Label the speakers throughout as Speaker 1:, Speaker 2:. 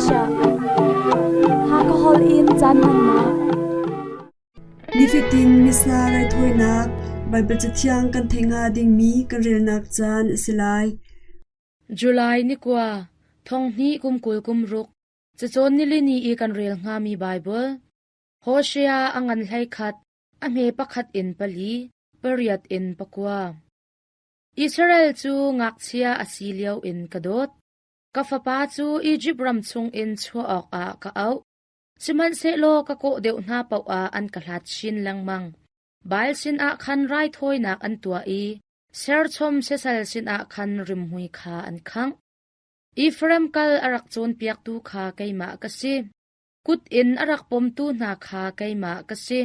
Speaker 1: Asia. Hakha holh in caan hmannak.
Speaker 2: Nifatin Missa raithawinak Baibal Cathiang kan theih hnga dingmi kan relnak caan a si lai.
Speaker 3: July ni kua, thong hnih kum 20 kum ruk, cacawn nilini i kan rel hngami Baibal, Hosea a ngan 11, a hme pakhat in pali, pariat in pakua. Israel cu ngakchia a si lio in ka dawt. Ka fapa cu Izipt ram chungin chuah awkah ka auh. Sihmanhsehlaw ka kawh deuh hna paoh ah an ka hlat chin lengmang. Baal sinah khan raithawinak an tuah i serchom siasal sinah khan rimhmui kha an khangh. Efraim kal a rak cawnpiaktu kha keimah ka si. Kut in a rak pomtu hna kha keimah ka si.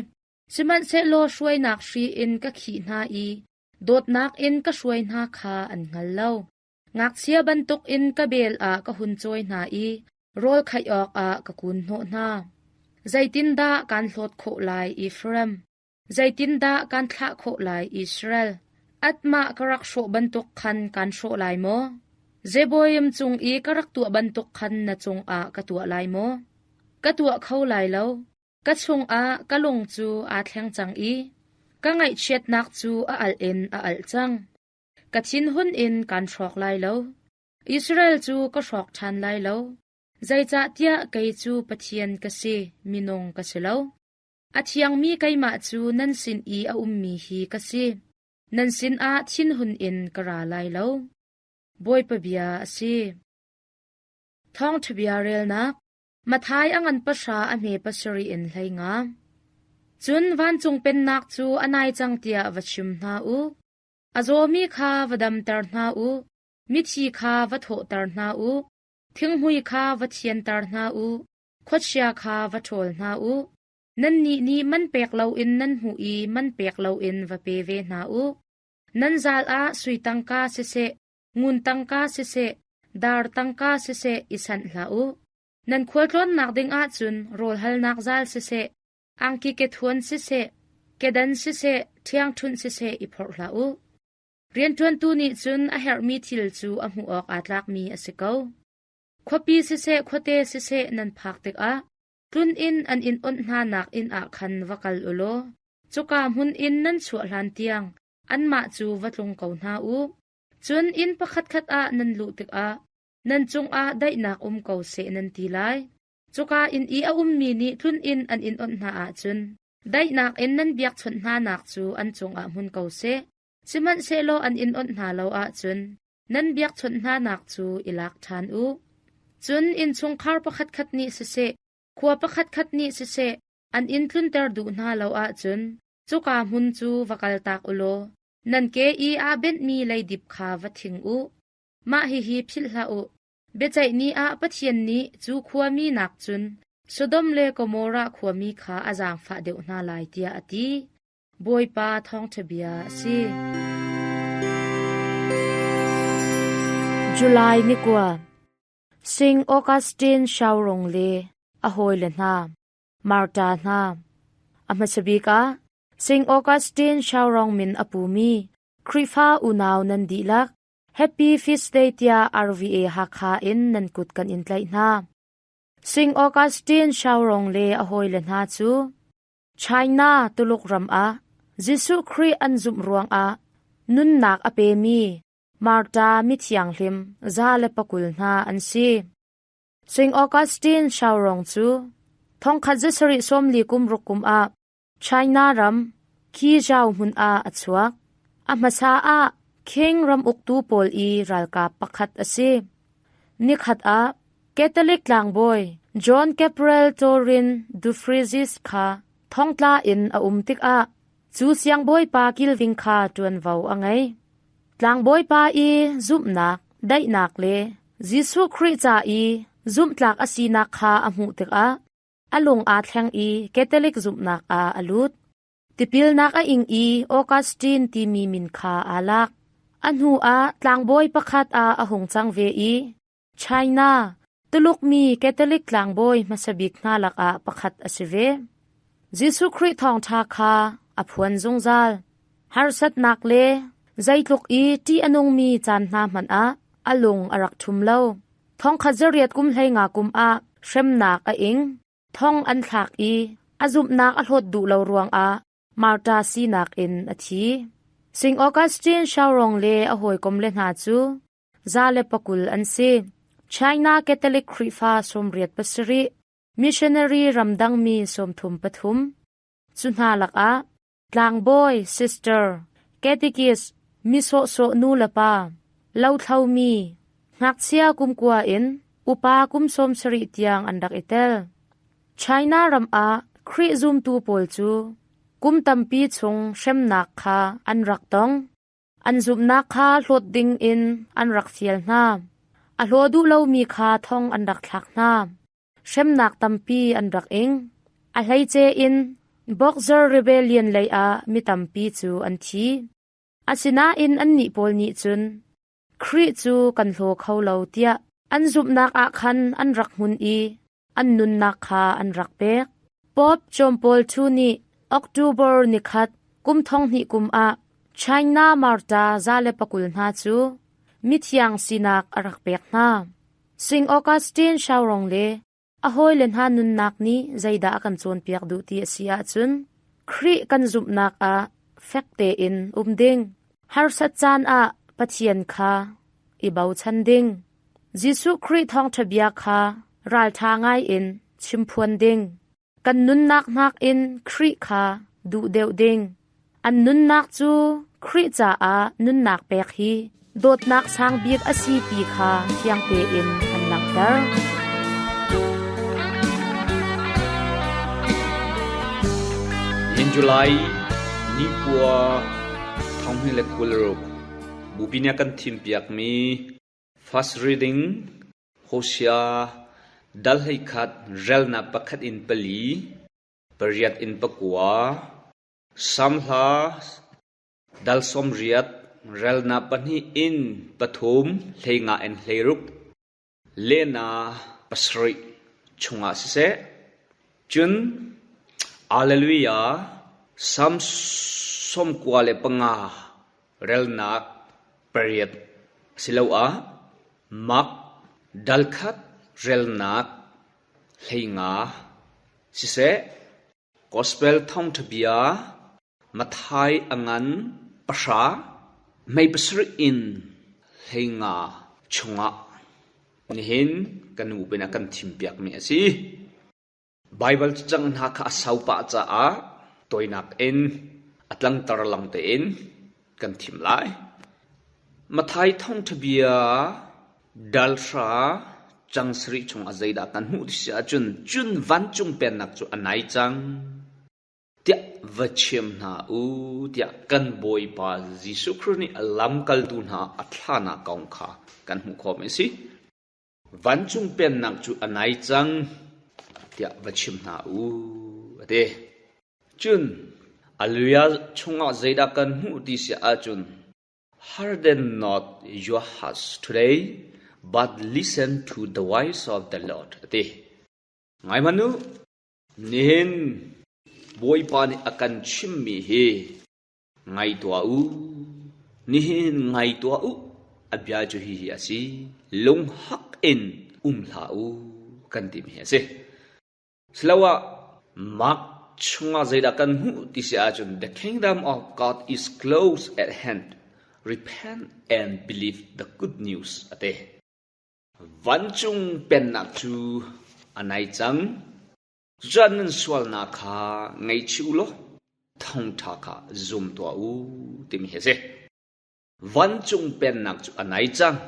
Speaker 3: Sihmanhsehlaw hruainak hri in ka khih hna i dawtnak in ka hruai hna kha an hngal lo. Ngakchia bantukin ka bel ah ka hun cawi hna i rawl khaih awkah ka kun hnawh hna. Zeitindah kaan hlawt khawh lai, Efraim? Zeitindah kaan thlah khawh lai, Israel? Atmah ka rak hrawh bantuk khan kaan hrawh lai maw? Zeboim cung i ka rak tuah bantuk khan na cungah ka tuah lai maw? Ka tuah kho lai lo. Ka chungah ka lung cu aa thleng cang i ka ngaihchiatnak cu a alh in a alh cang. Ka thinhun in kaan hrawk lai lo. Israel cu ka hrawk ṭhan lai lo. Zeicahtiah kei cu Pathian ka si, minung ka si lo. A thiangmi keimah cu nan sin i a ummi hi ka si. Nan sinah thinhun in ka ra lai lo. Bawipa bia a si. Thawngṭha bia relnak Matthai a ngan pahra a hme pasarih in 15. Cun vancung pennak cu a nai cang tiah va chim hna u. A zawmi kha va damter hna u, mithi kha va thawhter hna u, thinghmui kha va thianter hna u, khuachia kha va ṭhawl hna u. Nannih nih man pek loin nan hmuh i man pek loin va pe ve hna u. Nan zal ah sui tangka siseh, ngun tangka siseh, dar tangka siseh i sanh hlah u. Nan khualtlawnnak ding ahcun rawl halnak zal siseh, angki kethuan siseh, kedan siseh, ṭhiangṭhunh siseh i phorh hlah u. Rianṭuantu nih cun a herhmi thil cu a hmuh awk aa tlakmi a si ko. Khuapi siseh, khuate siseh nan phak tikah tlun inn an in onh hnanak inn ah khan va kal u law cuka hmun in nan chuah hlan tiang anmah cu va tlung ko hna u. Cun inn pakhatkhat ah nan luh tikah nan cungah daihnak um ko seh nan ti lai. Cuka inn i a ummi nih tlun inn an in onh hna ahcun daihnak in nan biakchawnh hnanak cu an cungah hmun ko seh. Sihmanhsehlaw an in onh hna lo ahcun nan biakchawnh hnanak cu i lak ṭhan u. Cun innchungkhar pakhatkhat nih siseh, khua pakhatkhat nih siseh, an inn tlunter duh hna lo ahcun cuka hmun cu va kaltak u law nan ke i aa benhmi leidip kha va thing u. Mah hihi philh hlah u. Biaceih ni ah Pathian nih cu khuami nakcun Sodom le Gomorrah khuami kha a zaangfah deuh hna lai tiah a ti. Bawipa thawngṭha bia a si. July ni kua Sing Augustine Shaurong le a hawile hna Marta hna A hmasa bik ah Sing Augustine Shaurong min a pumi Khrihfa unau nan dihlak Happy Feast Day tiah RVA Hakha in nan kut kan in tlaih hna. Sing Augustine Shaurong le a hawile hna cu China Tuluk ram ah Jesuh Khrih an zumh ruangah nunnak a pemi Marta mithianghlim 120 hna an si. Sing Augustine Shaurong cu 1740 kum ruk kum ah China ram Qizhou hmun ah a chuak. A hmasa ah Qing ram uktu pawl i ralkap pakhat a si. Nikhat ah Catholic tlangbawi John Gabriel Torin Dufresne kha thongtla in a um tikah cu siangbawipa kilving kha ṭuanvo a ngei. Tlangbawipa i zumhnak, daihnak le Jesuh Khrih ca i zumhtlak a sinak kha a hmuh tikah a lung aa thleng i Catholic zumhnak ah a lut. Tipilnak a ing i Augustine timi min kha aa lak. A hnu ah tlangbawi pakhat ah a hung cang ve i China, Tuluk mi Catholic tlangbawi hmasa bik hna lakah pakhat a si ve. Jesuh Khrih thawngṭha kha a phuan zungzal. Harsatnak le zeitluk i ṭih a nungmi caan hna hmanh ah a lung a rak ṭhum lo. Thongkhat zariat kum 15 kum ah hremnak a ing. Thong an thlak i a zumhnak a hlawt duh lo ruangah Marta sinak in a thi. Sing Augustine Shaorong le a hawikom le hna cu 120 an si. China Catholic Khrihfa 87, missionary ramdangmi 33. Cu hna lakah tlangbawi, sister, catechist, mi sawhsawh nu le pa, lothlomi, ngakchia kum kua in upa kum 70 tiang an rak i tel. China ram ah Khrih zumtu pawl cu kum tampi chung hremnak kha an rak tong. An zumhnak kha hlawt ding in an rak fial hna. A hlaw duh lomi kha thong an rak thlak hna. Hremnak tampi an rak ing. A hleice in Boxer Rebellion lei ah mi tampi cu an thi. Asinain annih pawl nih cun Khrih cu kan hlaw kho lo tiah an zumhnak ah khan an rak hmun i an nunnak kha an rak pek. Pope John Paul II nih October nikhat kum 2000 kum ah China Marta 120 hna cu mithiang sinak a rak pek hna. Sing Augustine Shaorong le a hawile hna nunnak nih zeidah a kan cawnpiak duh ti a si ahcun Khrih kan zumhnak ah fek tein um ding, harsat caan ah Pathian kha i bochan ding, Jesuh Khrih thawngṭha bia kha ralṭha ngaiin chimphuan ding, kan nunnak hnakin Khrih kha duh deuh ding. An nunnak cu Khrih caah nunnak pek hi dawtnak sang bik a si ti kha fiang tein an langhter.
Speaker 4: In July ni kua 2026 bupi nih a kan thimpiakmi First Reading Hosea dal 11 relnak pakhat in pali pariat in pakua Samhla dal 80 relnak pahnih in pathum 15 in 16 lehna pasarih chungah siseh, cun Alleluia Salm 95 relnak pariat asiloah Mark dal khat relnak 15 siseh, Gospel thawngṭhabia Matthai a ngan pahra, mei pasarih in 15 chungah nihin ka nu pinah kan thimpiakmi a si. Baibal cacang hna kha a sau pah caah tawinak in a tlangter lang tein kan thim lai. Matthai thawngṭhabia dal hra cang sarih chungah zeidah kan hmuh ti si ahcun cun vancung pennak cu a nai cang tiah va chim hna u tiah kan Bawipa Jesuh Khrih nih a lamkaltu hna a thlahnak kong kha kan hmuh khawhmi a si. Vancung pennak cu a nai cang tiah va chim hna u a ti. Cun Alleluia chungah zeidah kan hmuh ti si ahcun Harden not your hearts today, but listen to the voice of the Lord a ti. Ngai hmanh u, nihin Bawipa nih a kan chimmi hi ngai tuah u. Nihin ngai tuah u. A bia cu hihi a si. Lunghak in um hlah u kan timi hi a si. Siloah Mark chungah zeidah kan hmuh ti si ahcun the kingdom of God is close at hand. Repent and believe the good news a ti. Vancung pennak cu a nai cang. Cucaah nan sualnak kha ngaihchih u law thawngṭha kha zum tuah u timi hi a si. Vancung pennak cu a nai cang.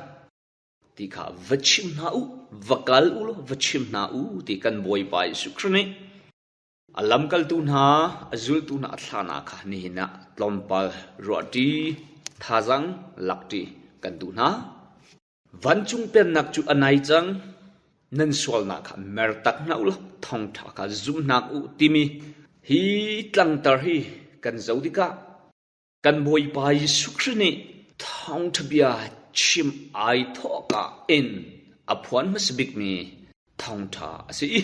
Speaker 4: Ti kha va chim hna u, va kal u law va chim hna u ti kan Bawipa Jesuh Khrih nih a lamkaltu hna, a zultu hna a thlahnak kha nihin ah tlawmpal ruahṭi, thazaang lakṭi kan duh hna. Vancung pennak cu a nai cang, nan sualnak kha mertak hna u law thawngṭha kha zum hna u timi hi tlangtar hi kan zoh tikah Kan Bawipa Jesuh Khrih nih thawngṭha bia chim ai thawhka in a phuan hmasa bikmi thawngṭha a si i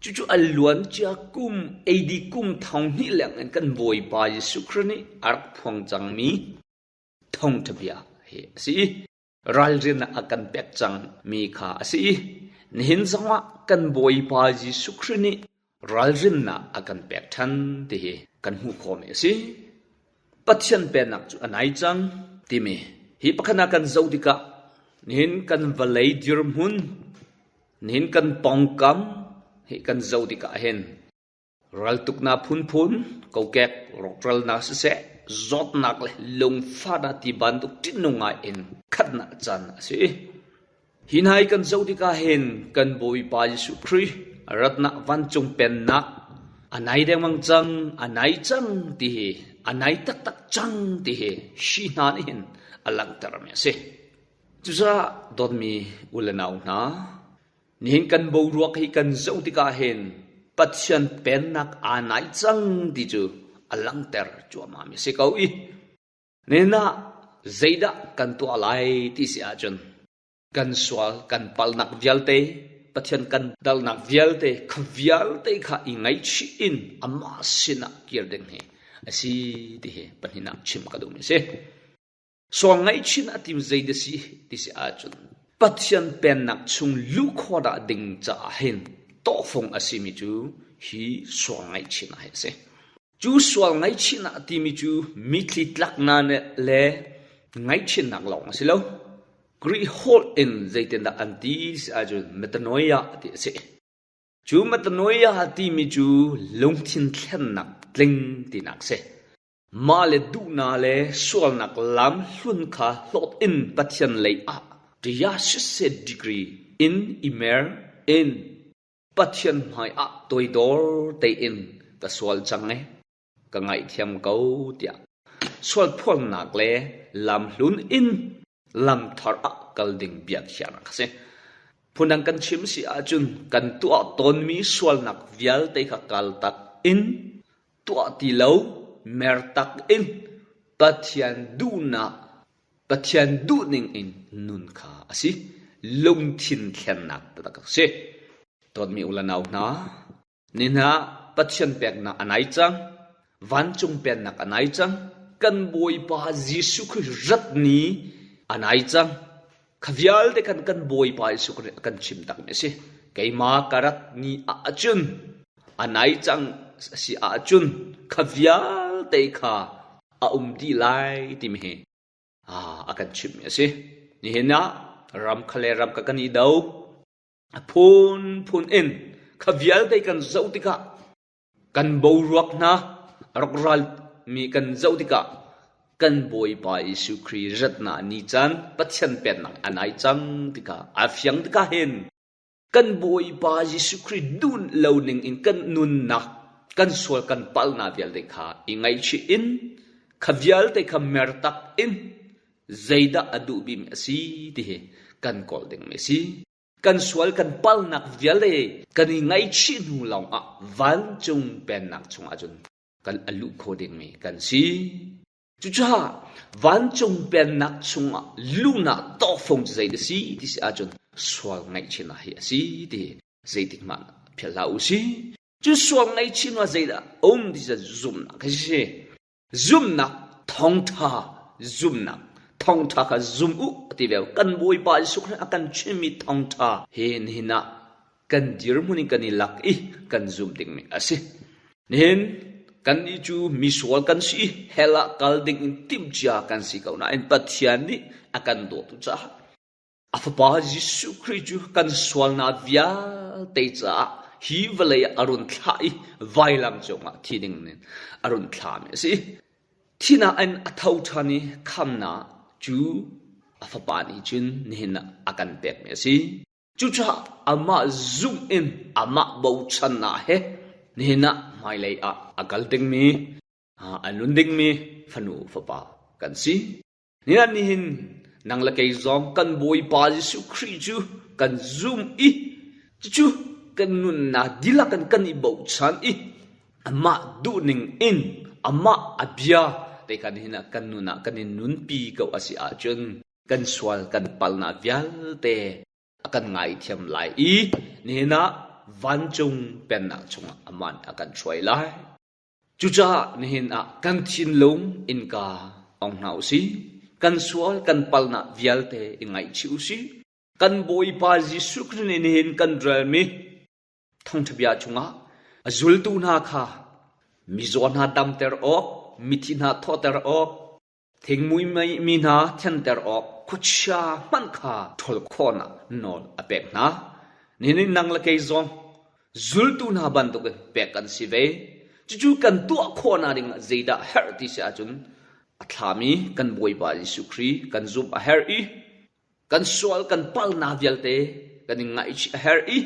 Speaker 4: cucu a luancia kum AD kum 2000 leng in kan Bawipa Jesuh Khrih nih a rak phuang cangmi thawngṭha bia hi a si. Ralrinnak a kan pek cang mi kha a si i nihin zongah kan Bawipa Jesuh Khrih nih ralrinnak a kan pek ṭhan ti hi kan hmuh khawhmi a si. Pathian Pennak cu a nai cang timi hi pakhat ah kan zoh tikah nihin kan vawlei dirhmun, nihin kan pawngkam hi kan zoh tikah hin Raltuknak phunphun, kokek rawkralnak siseh, zawtnak le lungfahnak ti bantuk ṭihnung ngai in khatnak caan a si. Hi hna hi kan zoh tikah hin kan Bawipa Jesuh Khrih ratnak vancung pennak a nai dengmang cang, a nai cang ti hi, a nai taktak cang ti hi hi hna nih hin a langhtermi a si. Cucaah dawtmi u le nau hna, Nihin kan boruak hi kan zoh tikah hin Pathian Pennak aa nai cang ti cu a langhter cuahmahmi a si ko i nihin ah zeidah kan tuah lai ti si ahcun kan sual kan palnak vialte Pathian kan dalnak vialte kha vialte kha i ngaihchih in amah sinah kir ding hi a si ti hi pahnihnak chim ka duhmi a si. Sual ngaihchin a tim zei dah si ti si ahcun Pathian Pennak chung luh khawh dah ding caah hin tawhfung a simi cu hi sual ngaihchin ah hi a si. Cu sual ngaihchin ah timi cu mitthli tlaknak le ngaihchinnak lawng a si lo. Greek holh in zeitindah an ti si ahcun metanoia ti a si. Cu metanoia timi cu lungthin thlennak tling tinak a si. Mah le duhnak le sualnak lam hlun kha hlawt in Pathian lei ah ṭiasiseh degree in i mer in Pathian hmai ah toidor tein ka sual cang e, ka ngaihthiam ko tiah sualphuannak le lam hlun in lam thar ah kal ding biakhiahnak a si. Phundang kan chim si ahcun kan tuah tawnmi sualnak vialte kha kaltak in tuah ti lo mertak in Pathian duhnak Pathian duhning in nun kha a si. Lungthin thlennak taktak a si. Dawtmi u le nau hna, Ni hna Pathian peknak a nai cang, vancung pennak a nai cang, kan Bawipa Jesuh Khrih rat ni a nai cang. Kha vialte khan kan Bawipa Jesuh Khrih a kan chim takmi a si. Keimah ka rat ni ahcun a nai cang a si ahcun kha vialte kha a um dih lai timi hi a kan chimhmi a si. Nihin ah ram kha le ram kha kan i do. A phunphun in kha vialte kan zoh tikah kan boruak hna a rak ralmi kan zoh tikah kan Bawipa Jesuh Khrih ratnak ni caan Pathian pennak a nai cang tikah a fiang tikah hin kan Bawipa Jesuh Khrih duh lo ning in kan nunnak kan sual kan palhnak vialte kha i ngaihchih in kha vialte kha mertak in zeidah a duh bimi a si ti hi kan kawl dingmi a si. Kan sual kan palnak vialte kan i ngaihchih hnu lawngah vancung pennak chungah cun kan a luh kho dingmi kan si. Cucaah vancung pennak chungah luhnak tawhfung cu zei a si ti si ahcun sual ngaihchihnak hi a si ti zeitik hmanh philh hlah u sih. Cu sual ngaihchih hnu ah zeidah a um ti cu zumhnak hi a si. Zumhnak thawngṭha zumhnak thawngṭha kha zum u a ti ve. Kan Bawipa Jesuh Khrih a kan chimmi thawngṭha hi nihin ah kan dirhmun in kan i lak i kan zumh dingmi a si. Nihin kannih cu misual kan si i hell ah kal ding in timhcia kan si ko nain Pathian nih a kan dawtu caah A Fapa Jesuh Khrih cu kan sualnak vialte caah hi vawlei ah a run thlah i vailam cungah thi ding in a run thlahmi a si. Thihnak in a tho ṭhan i khamnak cu a Fapa nih cun nihin ah a kan pekmi a si. Cucaah amah zumh in amah bochannak he nihin ah hmailei ah a kal dingmi, a nun dingmi fanu fapa kan si. Nihin nihin nang le kei zong kan Bawipa Jesuh Khrih cu kan zum i cucu kan nunnak dihlak in kan i bochan i amah duhning in amah a bia te kha nihin ah kan nun ah kan i nunpi ko a si ahcun kan sual kan palnak vialte a kan ngaithiam lai i nihin ah vancung pennak chungah amah nih a kan hruai lai. Cucaah nihin ah kan thinlung innka ong hna u sih. Kan sual kan palnak vialte i ngaihchih usih. Kan Bawipa Jesuh Khrih nih nihin kan relmi thawngṭha bia chungah a zultu hna kha mizaw hna damter awk, mithi hna thawhter awk, Thingmui mi hna thianter awk khuachia hmanh kha ṭhawl khawhnak nawl a pek hna. Nihin nang le kei zong zultu hna bantukin pek kan si ve. Cucu kan tuah khawhnak dingah zeidah herh ti si ahcun a thlami kan Bawipa Jesuh Khrih kan zumh a herh i kan sual kan palnak vialte kan i ngaihchih a herh i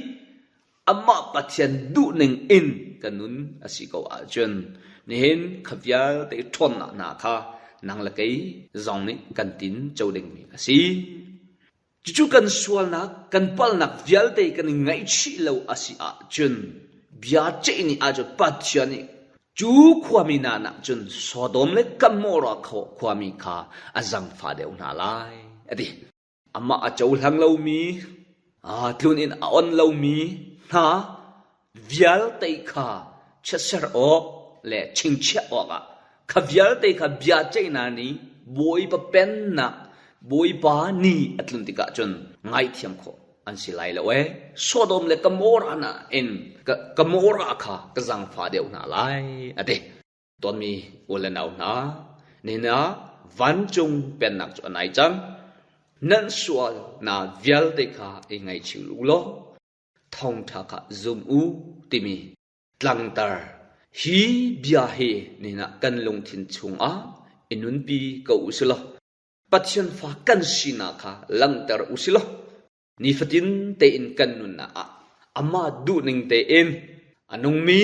Speaker 4: amah Pathian duhning in kan nun a si ko ahcun nihin kha vialte ṭhawnnak hna kha nang le kei zong nih kan tin co dingmi a si. Cucu kan sualnak, kan palnak vialte kan i ngaihchih lo a si ahcun bia ceih ni ahcun Pathian nih cu khuami hna nak cun Sodom le Gomorrah khuami kha a zangfah deuh hna lai a ti. Amah a cohlang lomi, tlun in a on lomi hna vialte kha chiatser awk le chingchiah awkah kha vialte kha bia ceihnak nih Bawipa pennak Bawipa ni a tlun tikah cun ngaihthiam khawh an si lai lo ee. Sodom le Gomorrah na in Gomorrah kha ka zaangfah deuh hna lai a ti. Tonmi u le nau hna, nihin ah vancung pennak cu a nai cang. Nan sual na vialte kha i ngaihchih u law thawngṭha kha zum u timi tlangtar hi bia hi nihin ah kan lungthin chungah i nunpi ko u sih law Pathian fa kan sinak kha langhter u sih law nifatin tein kan nunnak ah amah duhning tein a nungmi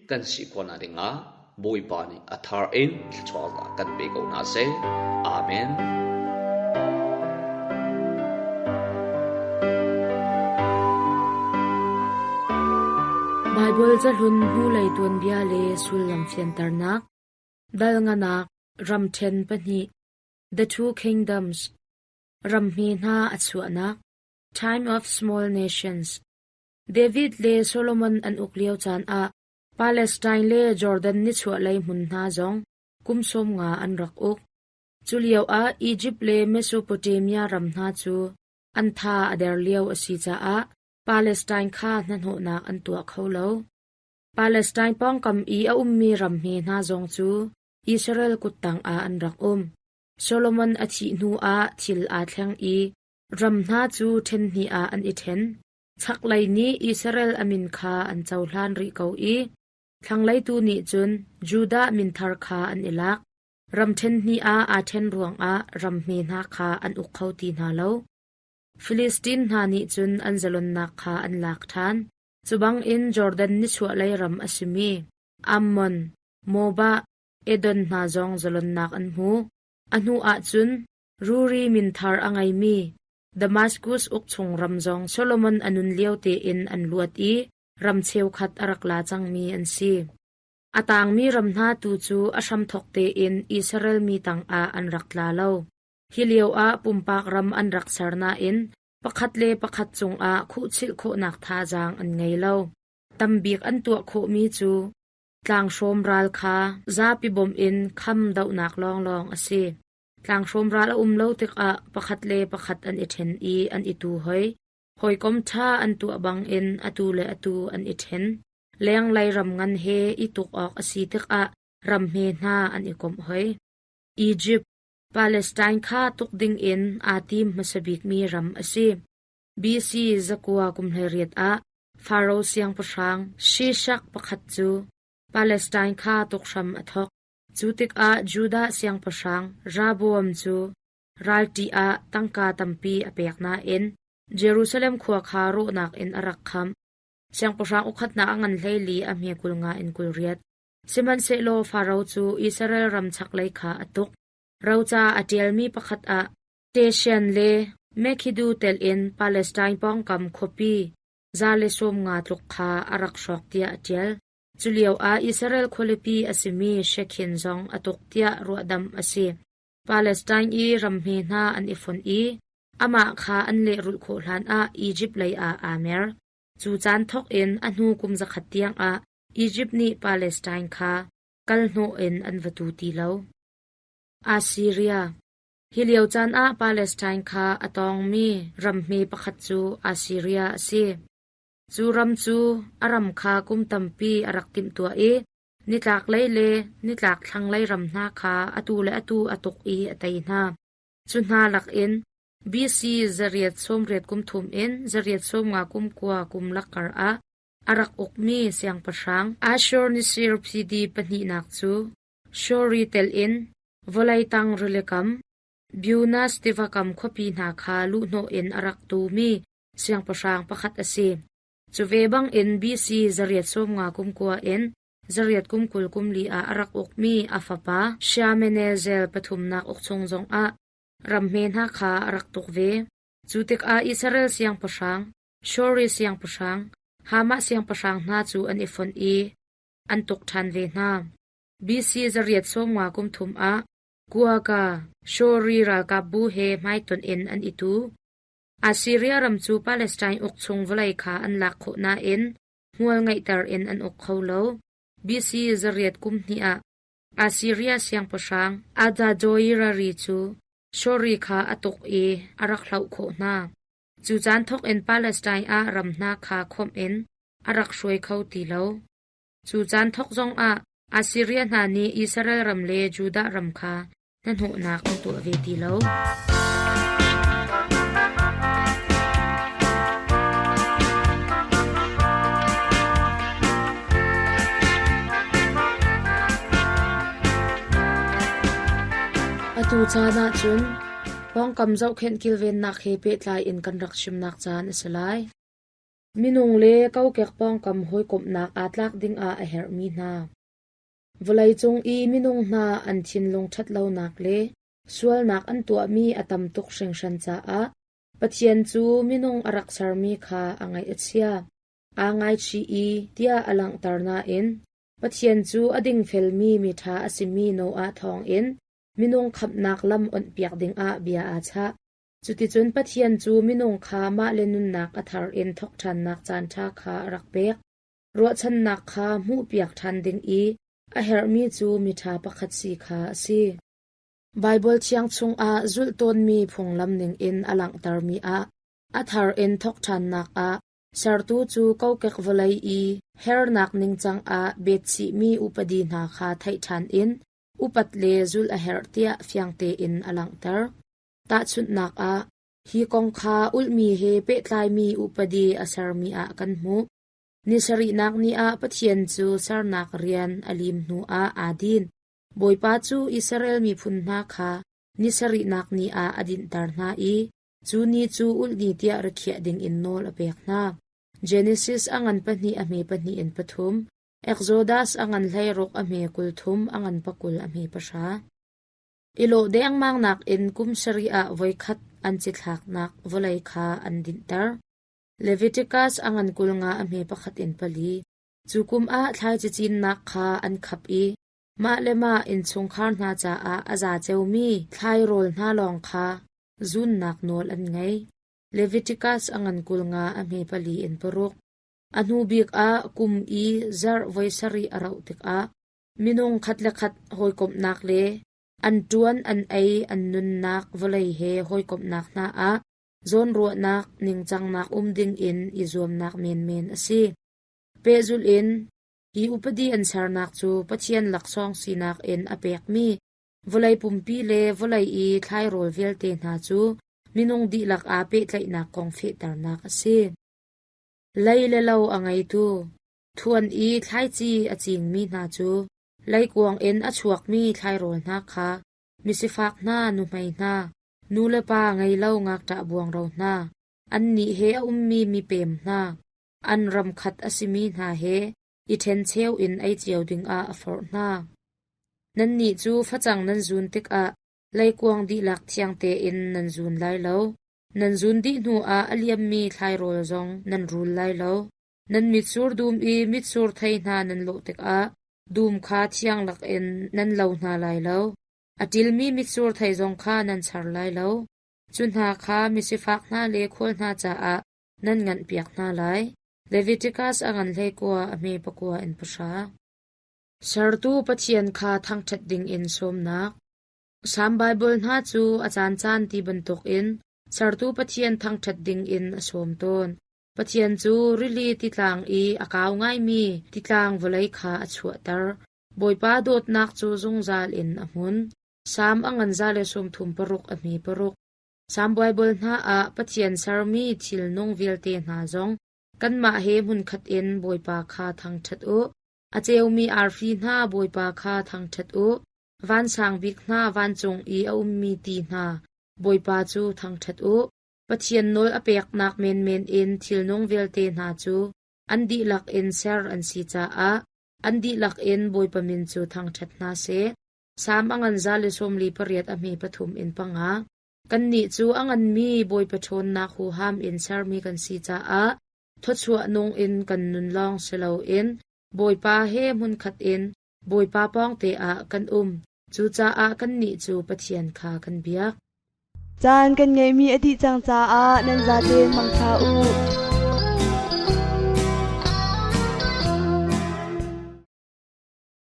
Speaker 4: kan si khawhnak dingah Bawipa nih a thar in thluachuah kan pe ko hna seh. Amen.
Speaker 3: Baibal cahlun hnulei tuanbia le sullam fianternak Dal nganak Ramṭhen pahnih The Two Kingdoms Ramhme hna a chuahnak Time of Small Nations David le Solomon an uk lio caan ah Palestine le Jordan nichuahlei hmun hna zong kum 50 an rak uk. Cu lioah Egypt le Mesopotamia ram hna cu an tha a der lio a si caah Palestine kha hnahnawhnak an tuah kho lo. Palestine pawngkam i a ummi ram hme hna zong cu Israel kuttang ah an rak um. Solomon a thih hnuah thil aa thleng i ram hna cu ṭhen hnih ah an i ṭhen. Chaklei nih Israel a min kha an cohlan rih ko i thlanglei tu nih cun Judah min thar kha an i lak. Ram ṭhen hnih ah aa ṭhen ruangah ram hme hna kha an uk kho ti hna lo. Filistin hna nih cun an zalonnak kha an lak ṭhan. Cu bangin Jordan nichuahlei ram a simi Ammon, Moab, Edom hna zong zalonnak an hmu. A hnu ah cun Ruri min thar a ngeimi Damaskus ukchung ram zong Solomon a nun lio tein an luat i ram cheukhat a rak la cangmi an si. A tangmi ram hna tu cu a hramthawk tein Israel mi tangah an rak tla lo. Hi lioah pumpak ram an rak ser nain pakhat le pakhat cungah khuhchilh khawhnak thazaang an ngei lo. Tambik an tuah khawhmi cu tlanghrawm ral kha zapi bawmh in kham dohnak lawnglawng a si. Tlanghrawm ral a um lo tikah pakhat le pakhat an i ṭhen i an i tu hoi. Hawikom ṭha an tuah bangin atu le atu an i ṭhen. Lenglei ram ngan he i tuk awk a si tikah ram hme hna an i komh hoi. Egypt, Palestine kha tuk dingin aa tim hmasa bikmi ram a si. BC zakua kum 18 ah Faro siangpahrang Shishak pakhat cu Palestine kha tuk hram a thawk. Cu tikah Judah siangpahrang Rehoboam cu ralṭih ah tangka tampi a pek nain Jerusalem khua kha rawhnak in a rak khamh. Siangpahrang ukhatnak a ngan 14 a hme 50 in 28. Sihmanhsehlaw Faro cu Israel ram chaklei kha a tuk. Roca a ṭialmi pakhat ah Teshan le Megiddo telh in Palestine pawngkam khuapi 150 tluk kha a rak hrawk tiah a ṭial. Culioah Israel khualipi a simi Shekhin zong a tuk tiah ruahdamh a si. Palestine i ramhme hna an i fonh i amah kha an lehrulh khawh hlanah Egypt lei ah aa mer. Cu caan thawk in a hnu kum zakhat tiangah Egypt nih Palestine kha kalhnawh in an va tu ti lo. Assyria. Hi lio caan ah Palestine kha a tawngmi ram hme pakhat cu Assyria a si. Cu ram cu a ram kha kum tampi a rak timhtuah i nitlaklei le nitlak thlanglei ram hna kha atu le atu a tuk i a tei hna. Cu hna lakin BC 883 in 859 kum lakkar ah a rak ukmi siangpahrang Ashurnasirpal pahnihnak cu Shuri telh in vawlei tang rilikam, Buenos tivakam khuapi hna kha luhhnawh in a rak tumi siangpahrang pakhat a si. Cu ve bangin BC 859 in 824 ah a rak ukmi a fapa Shalmaneser pathumnak uk chung zongah ramhme hna kha a rak tuk ve. Cu tikah Israel siangpahrang, Shuri siangpahrang, Hamath siangpahrang hna cu an i fonh i an tuk ṭhan ve hna. BC 853 ah Kuaka Shuri ralkapbu he hmaitonh in an i tu. Assyria ram cu Palestine uk chung vawlei kha an lak khawh nain hmual ngeihter in an uk kho lo. BC 812 ah Assyria siangpahrang Adad-doirari cu Shuri kha a tuk i a rak hloh khawh hna. Cu caan thawk in Palestine ah ram hna kha khawmh in a rak hruai kho ti lo. Cu caan thawk zongah Assyria hna nih Israel ram le Judah ram kha hnahnawhnak an tuah ve ti lo. Atu caan ahcun pawngkam zohkhenh kilvennak he pehtlai in kan rak chimnak caan a si lai. Minung le kokek pawngkam hawikomhnak aa tlak dingah a herhmi hna. Vawleicung i minung hna an thinlung ṭhatlonak le sualnak an tuahmi a tam tuk hringhran caah Pathian cu minung a rak sermi kha a ngaih a chia, aa ngaichih i tiah a langhter nain Pathian cu a dingfelmi miṭha a simi Noah thawngin minung khamhnak lam onhpiak dingah bia aa chah. Cuticun Pathian cu minung kha mah le nunnak a thar in thawk ṭhannak caanṭha kha a rak pek. Ruahchannak kha hmuhpiak ṭhan ding i a herhmi cu miṭha pakhat si kha a si. Baibal Thiang chungah zulh tawnmi phunglam ningin a langhtermi ah a thar in thawk ṭhannak ah sertu cu kokek vawlei i hernak ningcang ah betchihmi upadi hna kha theih ṭhan in upat le zulh a herh tiah fiang tein a langhter. Tahchunhnak ah, hi kong kha ulhmi he pehtlaimi upadi a sermi ah kan hmuh. Ni sarihnak ni ah Pathian cu sernak rian a lim hnuah aa din. Bawipa cu Israel miphun hna kha ni sarihnak ni ah a dinhter hna i cu ni cu ulh ni tiah rikhiah dingin nawl a pek hna. Genesis a ngan pahnih a hme pahnih in pathum, Exodus a ngan 16 a hme 30 a ngan pakul a hme pahra. I lawh dengmang nakin kum sarih ah voikhat an cithlaknak vawlei kha an dinhter. Leviticus a ngan 20 a hme pakhat in pali. Cu kum ah thlaici cinnak kha an khap i mah le mah innchungkhar hna caah a za ceumi thlairawl hna lawng kha zunnak nawl an ngei. Leviticus a ngan 50 a hme pali in paruk. A hnu bik ah kum i zarh voi sarih a rauh tikah minung khat le khat hawikomhnak le an ṭuan an ei an nunnak vawlei he hawikomhnak hna ah zawnruahnak ningcangnak um dingin i zuamnak menmen a si. Pehzulh in, hi upadi an sernak cu Pathian laksawng sinak in a pekmi vawlei pumpi le vawlei i thlairawl vialte hna cu minung dihlak aa pehtlaihnak kong fehternak a si. Lei le lo a ngeitu, thuan i thlaici a cingmi hna cu leikuang in a chuakmi thlairawl hna kha misifak hna nuhmei hna, nu le pa ngei lo ngakṭah buangro hna, annih he a ummi mipem hna, an ram khat a simi hna he i ṭhencheu in ei cio dingah a forh hna. Nannih cu facang nan zun tikah leikuang dihlak thiang tein nan zun lai lo. Nan zun dih hnuah a liammi thlairawl zong nan rul lai lo. Nan mitsur dum i mitsur thei hna nan lawh tikah dum kha thiang lakin nan lo hna lai lo. A ṭilmi mitsur thei zong kha nan char lai lo. Cu hna kha misifak hna le khual hna caah nan nganhpiak hna lai. Leviticus a ngan 19 a hme pakua in pahra. Sertu Pathian kha thangṭhat dingin sawmnak. Salm Baibal hna cu a caancaan ti bantukin Sertu Pathian thangṭhat dingin a sawm tawn. Pathian cu rili titlang i a kau ngaimi titlang vawlei kha a chuahter. Bawipa dawtnak cu zungzal in a hmun. Salm a ngan 136 a hmi paruk. Salm Baibal hna ah Pathian sermi thilnung vialte hna zong kanmah he hmunkhat in Bawipa kha thangṭhat u. A ceumi arfi hna Bawipa kha thangṭhat u. Vansang bik hna vancung i a ummi ti hna Bawipa cu thangṭhat u. Pathian nawl a peknak menmen in thilnung vialte hna cu an dihlak in ser an si caah an dihlak in Bawipa min cu thangṭhat hna seh. Salm a ngan 148 a hme pathum in panga. Kannih cu a nganmi Bawipa ṭhawnnak huham in sermi kan si caah thawchuah nung in kan nun lawng si loin Bawipa he hmunkhat in Bawipa pawngte ah kan um. Cucaah kannih cu Pathian kha kan biak.
Speaker 2: Caan kan ngeihmi a dih cang caah nan zatein mangṭha u.